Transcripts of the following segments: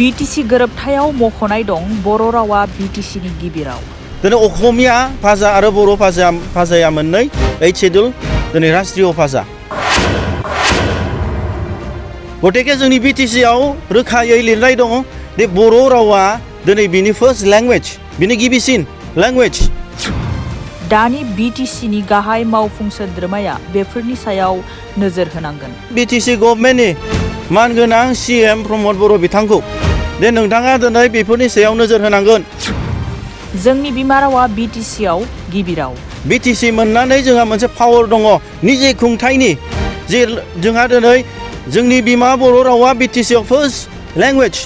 BTC गोरोबथायाव मख'नाय दं बर' रावा BTCनि गिबि राव। दिनै अखमिया भाषा आरो बर' भाषाया मोननै ओइट शेड्युल दिनै राष्ट्रीय भाषा। गतिके जोंनि BTCआव रोखायै लिरनाय दङ दि बर' रावा दिनै बिनि फार्स्ट लेंगुवेज, बिनि गिबिसिन लेंगुवेज। दानि BTCनि गाहाय मावफुं सोद्रोमाया बेफोरनि सायाव नोजोर होनांगोन। BTC गभर्नमेन्टनि मानगोनां CM प्रमद बर' बिथांखौ दे नोंथाङा दिनै बेफोरनि सायाव नोजोर होनांगोन। जोंनि बिमा रावा BTCआव गिबि राव। BTC मोननानै जोंहा मोनसे पावार दङ निजे खुंथायनि, जे जोंहा दिनै जोंनि बिमा बर' रावा BTCआव फार्स्ट लेंगुवेज।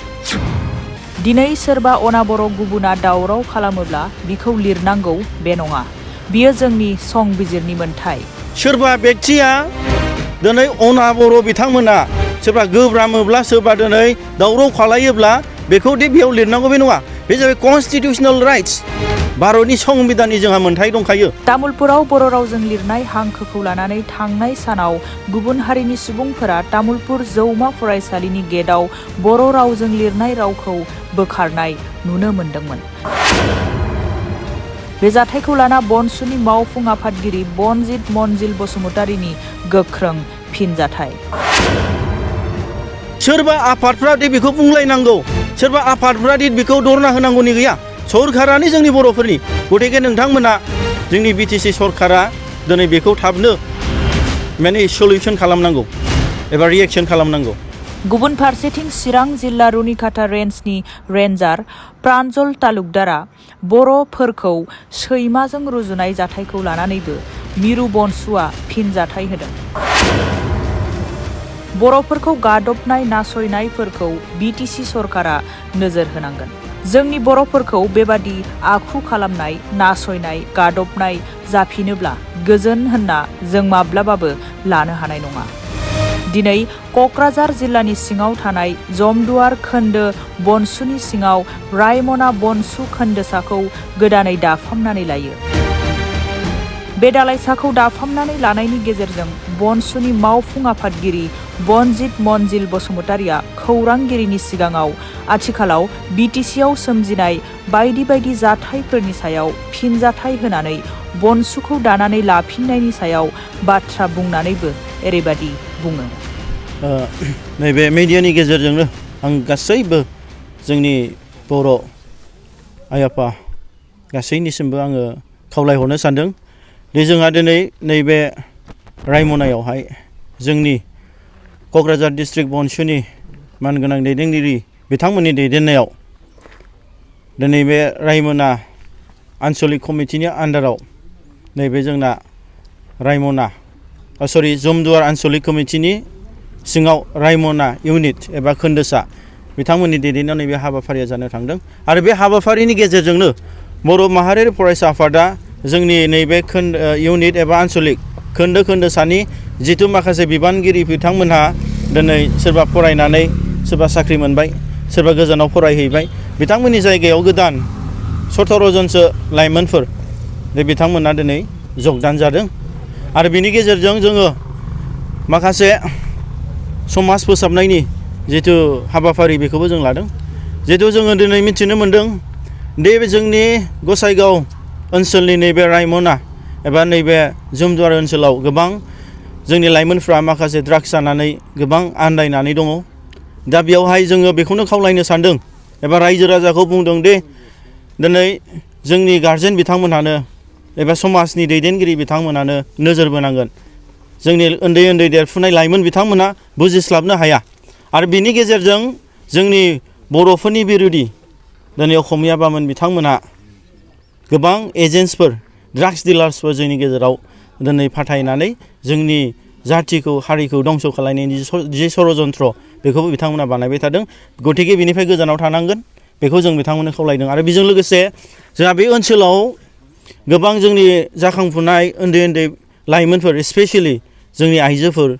दिनै सोरबा अनाबर' गुबुना दावराव खालामोब्ला बिखौ लिरनांगौ बे नङा, बियो जोंनि संबिजिरनि मोन्थाय। सोरबा बेक्तिया दिनै अनाबर' बिथांमोना सोरबा गोब्रामोब्ला सोरबा दिनै दावराव खालायोब्ला बेखौ दि बेयाव लिरनांगौ बे नङा, बे जाबाय कन्स्टिटिउसनेल राइट्स, भारतनि संबिधाननि जोंहा मोन्थाय दंखायो। तामुलपुराव बर' रावजों लिरनाय हांखोखौ लानानै थांनाय सानाव गुबुन हारिनि सुबुंफोरा तामुलपुर जौमा फरायसालिनि गेटआव बर' रावजों लिरनाय रावखौ बोखारनाय नुनो मोन्दोंमोन। बे जाथायखौ लाना बनसुनि मावफुं आफादगिरि बनजित मनजिल बसुमतारीनि गोख्रों फिनजाथाय। सोरबा आफादफ्रा दि बेखौ बुंलायनांगौ, सोरबा आफादफ्रा दि बेखौ दरना होनांगौनि गैया, सरकारानो जोंनि बर'फोरनि। गतिके नोंथांमोना जोंनि BTC सरकारा दिनै बेखौ थाबनो माने सलिउसन खालामनांगौ एबा रिएक्सन खालामनांगौ। गुबुन फारसेथिं चिरां जिल्ला रुनिकाटा रेन्जनि रेन्जार प्रान्जल तालुकदारा बर'फोरखौ सैमाजों रुजुनाय जाथायखौ लानानैबो मिरु बनसुआ फिनजाथाय होदों। बर'फोरखौ गादबनाय नासयनायफोरखौ BTC सरकारा नोजोर होनांगोन। जोंनि बर'फोरखौ बेबादि आखु खालामनाय, नासयनाय, गादबनाय जाफिनोब्ला गोजोन होनना जों माब्लाबाबो लानो हानाय नङा। दिनै क'क्राझार जिल्लानि सिङाव थानाय जमदुवार खोन्दो बनसुनि सिङाव रायमना बनसु खोन्दोसाखौ गोदानै दाफामनानै लायो। बे दालाइसाखौ दाफामनानै लानायनि गेजेरजों बनसुनि मावफुं आफादगिरि बनजित मनजिल बसुमतारीया खौरांगिरिनि सिगाङाव आथिखालाव BTCआव सोमजिनाय बायदि बायदि जाथायफोरनि सायाव फिनजाथाय होनानै बनसुखौ दानानै लाफिननायनि सायाव बाथ्रा बुंनानैबो एरैबादि बुङो। नैबे मिडियानि गेजेरजोंनो आं गासैबो जोंनि बर' आइ आफा गासैनिसिमबो आङो खावलायहरनो सानदों दि जोंहा दिनै नैबे रायमनायावहाय जोंनि क'क्राझार डिस्ट्रिक्ट बनसुनि मानगोनां दैदेनगिरि बिथांमोननि दैदेननायाव दिनै बे रायमना आन्सलिक कमिटिनि आन्दाराव नैबे जोंना जमदुवार आन्सलिक कमिटिनि सिङाव रायमना इउनिट एबा खोन्दोसा बिथांमोननि दैदेननायाव नैबे हाबाफारिया जानो थांदों। आरो बे हाबाफारिनि गेजेरजोंनो बर' माहारियारि फरायसा आफादा जोंनि नैबे इउनिट एबा आन्सलिक खोन्दोसानि जिथु माखासे बिबानगिरि बिथांमोनहा दिनै सोरबा फरायनानै सोरबा साख्रि मोनबाय, सोरबा गोजानाव फरायहैबाय, बिथांमोननि जायगायाव गोदान 17 जनसो लाइमोनफोर बे बिथांमोना दिनै जगदान जादों। आरो बिनि गेजेरजों जोङो माखासे समाज फोसाबनायनि जिथु हाबाफारि बेखौबो जों लादों। जिहेतु जोङो दिनै मिथिनो मोन्दों दि जोंनि गसाइगाव ओनसोलनि नैबे रायमना एबा नैबे जमदुवार ओनसोलाव गोबां जोंनि लाइमोनफ्रा माखासे ड्राग्स जानानै गोबां आन्दायनानै दङ। दा बेयावहाय जोङो बेखौनो खावलायनो सानदों एबा रायजो राजाखौ बुंदों दि दिनै जोंनि गारजेन बिथांमोनहानो एबा समाजनि दैदेनगिरि बिथांमोनानो नोजोर बोनांगोन। जोंनि उन्दै उन्दै देरफुनाय लाइमोन बिथांमोना बुजिस्लाबनो हाया। आरो बिनि गेजेरजों जोंनि बर'फोरनि बिरोधि दिनै असमिया बामोन बिथांमोना गोबां एजेन्टसफोर, ड्राग्स डिलार्सफोर जोंनि गेजेराव दिनै फाथायनानै जोंनि जाथिखौ, हारिखौ दंस' खालायनायनि जि षड़यन्त्र बेखौबो बिथांमोना बानायबाय थादों। गतिके बिनिफ्राय गोजानाव थानांगोन, बेखौ जों बिथांमोननो खावलायदों। आरो बेजों लोगोसे जोंहा बे ओनसोलाव गोबां जोंनि जाखांफुनाय उन्दै उन्दै लाइमोनफोर, स्पेसियेलि जोंनि आइजोफोर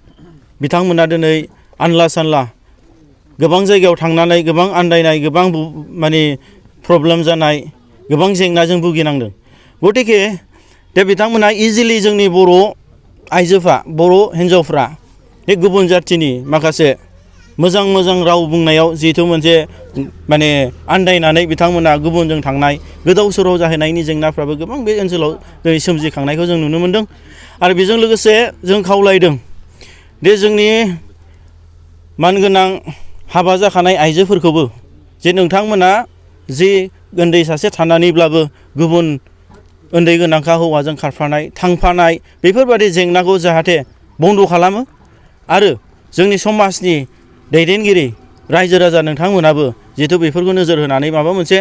बिथांमोना दिनै आनला सानला गोबां जायगायाव थांनानै गोबां आन्दायनाय, गोबां माने प्रब्लेम जानाय, गोबां जेंनाजों भुगिनांदों। गतिके दा बिथांमोना इजिलि जोंनि बर' आइजोफ्रा, बर' हिन्जावफ्रा बे गुबुन जाथिनि माखासे मोजां मोजां राव बुंनायाव जिहेतु मोनसे माने आन्दायनानै बिथांमोना गुबुनजों थांनाय गोदाव सोराव जाहैनायनि जेंनाफ्राबो गोबां बे ओनसोलाव दिनै सोमजिखांनायखौ जों नुनो मोन्दों आरो बेजों लोगोसे जों खावलायदों दे जोंनि मानगोनां हाबा जाखानाय आइजोफोरखौबो जे नोंथांमोना जि उन्दै सासे थानानैब्लाबो गुबुन उन्दै गोनांखा हौवाजों खारफानाय थांफानाय बेफोरबायदि जेंनाखौ जाहाथे बन्द' खालामो आरो जोंनि समाजनि दैदेनगिरि रायजो राजा नोंथांमोनाबो जिहेतु बेफोरखौ नोजोर होनानै माबा मोनसे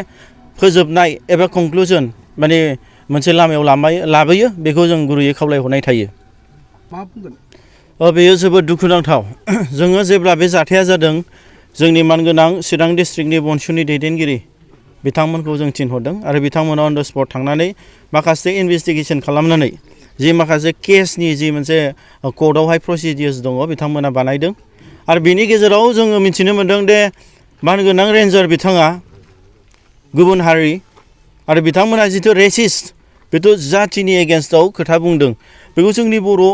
फोजोबनाय एबा कनक्लुजन माने मोनसे लामायाव लाबोयो बेखौ जों गुरैयै खावलायहरनाय थायो। मा बुंगोन? बेयो जोबोद दुखुनांथाव। जोङो जेब्ला बे जाथाया जादों जोंनि मानगोनां चिरां डिस्ट्रिक्टनि बनसुनि दैदेनगिरि बिथांमोनखौ जों थिनहरदों आरो बिथांमोना अन द स्पट थांनानै माखासे इनभेस्टिगेसन खालामनानै जि माखासे केसनि जि मोनसे कर्टआवहाय प्रसिडियर्स दङ बिथांमोना बानायदों आरो बिनि गेजेराव जोङो मिथिनो मोन्दों दे मानगोनां रेन्जार बिथाङा गुबुन हारि आरो बिथांमोना जिथु रेसिस्ट बेथ' जातिनि एगेन्स्टआव खोथा बुंदों बेखौ जोंनि बर'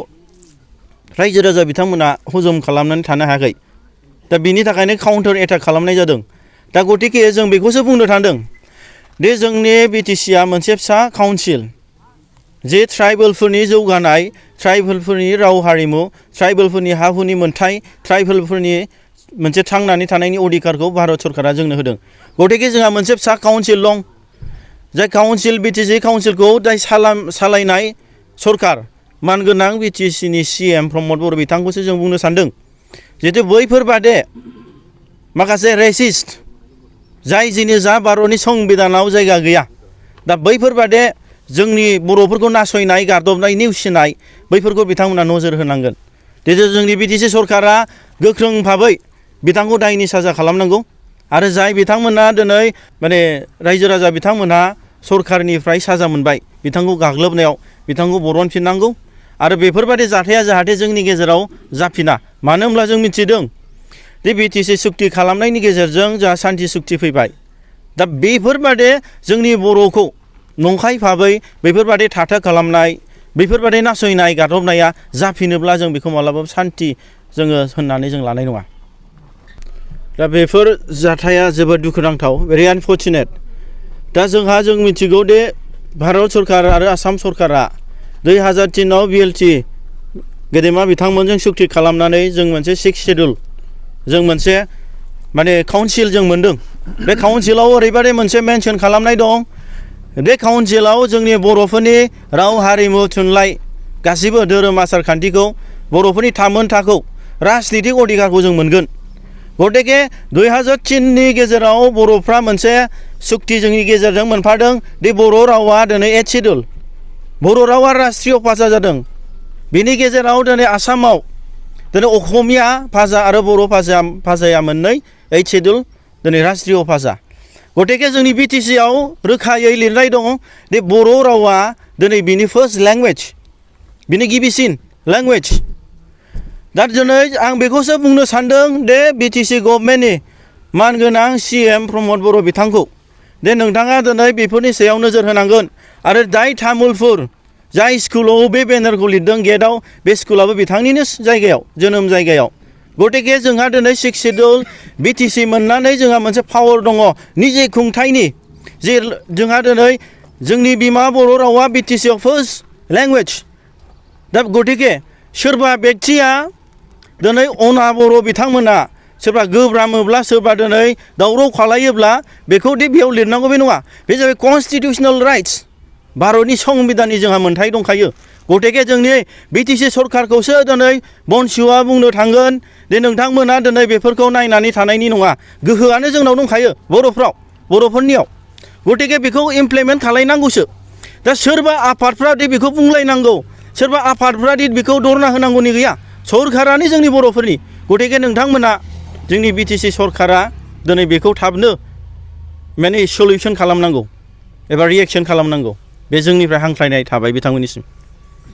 रायजो राजा बिथांमोना हजम खालामनानै थानो हायाखै दा बिनि थाखायनो काउन्टार एटाक खालामनाय जादों। दा गतिके जों बेखौसो बुंनो थांदों दे जोंनि बिटिसिआ मोनसे फिसा काउन्सिल जे ट्राइबेलफोरनि जौगानाय ट्राइबेलफोरनि राव हारिमु ट्राइबेलफोरनि हा हुनि मोन्थाय ट्राइबेलफोरनि मोनसे थांनानै थानायनि अधिकारखौ भारत सरकारा जोंनो होदों। गतिके जोंहा मोनसे फिसा काउन्सिल दं जाय काउन्सिल बिटिसि काउन्सिलखौ दाय सालायनाय सरकार मानगोनां बिटिसिनि CM प्रमद बर' बिथांखौसो जों बुंनो सानदों जिहेतु बैफोर बादे माखासे रेसिस्ट जाय जिनिसा भारतनि संबिधानाव जायगा गैया दा बैफोर बादे जोंनि बर'फोरखौ नासयनाय गादबनाय नेवसिनाय बैफोरखौ बिथांमोना नोजोर होनांगोन। जिहेतु जोंनि बिटिसि सरकारा गोख्रों भाबै बिथांखौ दायनि साजा खालामनांगौ आरो जाय बिथांमोना दिनै माने रायजो राजा बिथांमोनहा सरकारनिफ्राय साजा मोनबाय बिथांखौ गाग्लोबनायाव बिथांखौ बरनफिननांगौ आरो बेफोरबायदि जाथाया जाहाथे जोंनि गेजेराव जाफिना। मानो होनब्ला जों मिथिदों दे बिटिसि सुक्ति खालामनायनि गेजेरजों जोंहा सान्थि सुक्ति फैबाय दा बेफोरबादि जोंनि बर'खौ नंखाय भाबै बेफोरबादि थाथा खालामनाय बेफोरबादि नासयनाय गादबनाया जाफिनोब्ला जों बेखौ मालाबाबो सान्थि जोङो होननानै जों लानाय नङा। दा बेफोर जाथाया जोबोद दुखुनांथाव भेरि आनफर्चुनेट। दा जों मिथिगौ दे भारत सरकार आरो आसाम सरकारा 2003आव BLT गेदेमा बिथांमोनजों सुक्ति खालामनानै जों मोनसे 6 शेड्युल जों मोनसे माने काउन्सिल जों मोन्दों। बे काउन्सिलाव ओरैबादि मोनसे मेनसन खालामनाय दं बे काउन्सिलाव जोंनि बर'फोरनि राव हारिमु थुनलाइ गासिबो धोरोम आसार खान्थिखौ बर'फोरनि थामोनथाखौ राजनितिक अधिकारखौ जों मोनगोन। गतिके 2003नि गेजेराव बर'फ्रा मोनसे सुक्ति जोंनि गेजेरजों मोनफादों दि बर' रावा दिनै 8 शेड्युल बर' रावा राष्ट्रीय भाषा जादों। बिनि गेजेराव दिनै आसामाव दिनै असमिया भाषा आरो बर' भाषाया मोननै 8 शेड्युल दिनै राष्ट्रीय भाषा। गतिके जोंनि बिटिसिआव रोखायै लिरनाय दं दि बर' रावा दिनै बिनि फार्स्ट लेंगुवेज बिनि गिबिसिन लेंगुवेज। दा दिनै आं बेखौसो बुंनो सानदों दे बिटिसि गभर्नमेन्टनि मानगोनां CM प्रमद बर' बिथांखौ दे नोंथाङा दिनै बेफोरनि सायाव नोजोर होनांगोन आरो जाय तामुलफोर जाय स्कुलाव बे बेनारखौ लिरदों गेटआव बे स्कुलाबो बिथांनिनो जायगायाव जोनोम जायगायाव। गतिके जोंहा दिनै 6 शेड्युल बिटिसि मोननानै जोंहा मोनसे पावार दङ निजे खुंथायनि जे जोंहा दिनै जोंनि बिमा बर' रावा बिटिसिआव फार्स्ट लेंगुवेज। दा गतिके सोरबा बेक्तिया दिनै अना बर' बिथांमोना सोरबा गोब्रामोब्ला सोरबा दिनै दावराव खालायोब्ला बेखौ दि बेयाव लिरनांगौ बे नङा। बे जाबाय कनस्टिटिउसनेल राइट्स भारतनि संबिधाननि जोंहा मोन्थाय दंखायो। गतिके जोंनि बिटिसि सरकारखौसो दिनै बनसुआ बुंनो थांगोन दे नोंथांमोना दिनै बेफोरखौ नायनानै थानायनि नङा गोहोआनो जोंनाव दंखायो बर'फोरनियाव। गतिके बेखौ इमप्लिमेन्ट खालायनांगौसो। दा सोरबा आफादफ्रा दि बेखौ बुंलायनांगौ सोरबा आफादफ्रा दि बेखौ दरना होनांगौनि गैया सरकारानो जोंनि बर'फोरनि। गतिके नोंथांमोना जोंनि बिटिसि सरकारा दिनै बेखौ थाबनो माने सलिउसन खालामनांगौ एबा रिएक्सन खालामनांगौ बे जोंनिफ्राय हांख्रायनाय थाबाय बिथांमोननिसिम।